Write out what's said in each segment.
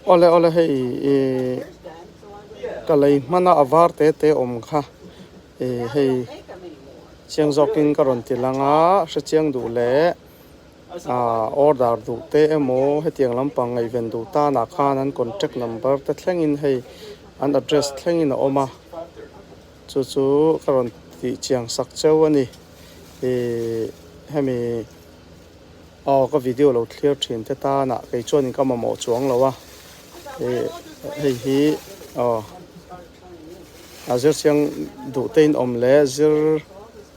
Awle awle hei ih ka lei hmana a var te te awm kha ih hei chiang zawkin ka rawn ti lang a hrechiang duh leh ah order duh te emaw hetiang lampang ngaihven duh tanah khan an contact number te thlengin hei an address thlengin a awm a chu chu ka rawn tih chiang sak cheu a ni ih hemi. Aw ka video lo thlir thin te tanah kei chuanin ka mamawh chuang lo a ih hei hi aw a zir chiang duh te in awm leh zir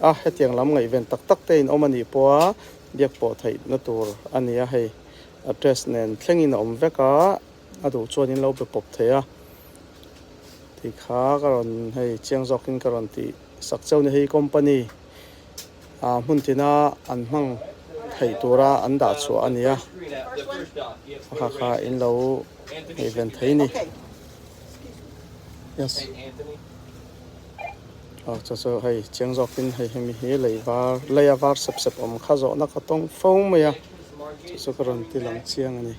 a hetiang lam ngaihven tak tak te in awm a nih pawha biak pawh theih na tur a ni a hei address nen thlengin a awm vek a a duh chuan in lo be pawp thei a tih kha ka rawn hei chiang zawkin ka rawn tih sak cheu a ni hei company. ah hmun tina an hmang theih tura an dah chhuah a ni a kha kha in lo ngaihven thei ni yes aw chu chu hei chiang zawkin hei hemi hi lei var lei a var sep sep awm kha zawhna ka tawng fo mai a chu chu ka rawn ti lang chiang a ni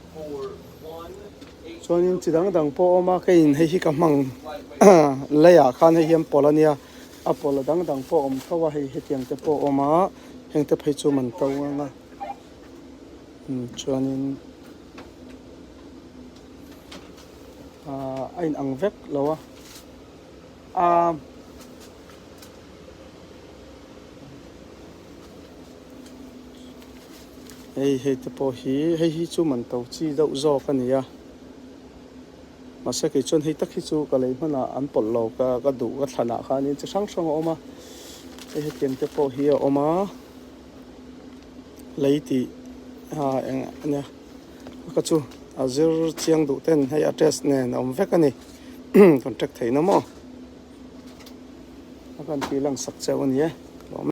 chuanin chi dang dang pawh a awm a keiin hei hi ka hmang leiah khan hei hian pawlh a nia. A pawlh dang dang pawh a awm tho a hei hetiang te pawh a awm a heng te phei chu man to ang a umm chuanin ahh a in ang vek lo a ahh hei hei te pawh hi hei hi chu man to chi deuh zawk a ni a. Mahse kei chuan hei tak hi chu ka lei hmanah an pawlh lo ka ka duh ka thlanah khanin chi hrang hrang a awm a hei hetiang te pawh hi a awm a lei tih ah eng a nia ka chu a zir chiang duh ten hei a test nen a awm vek a ni contact theihna maw a kan tih lang sak cheu a ni e.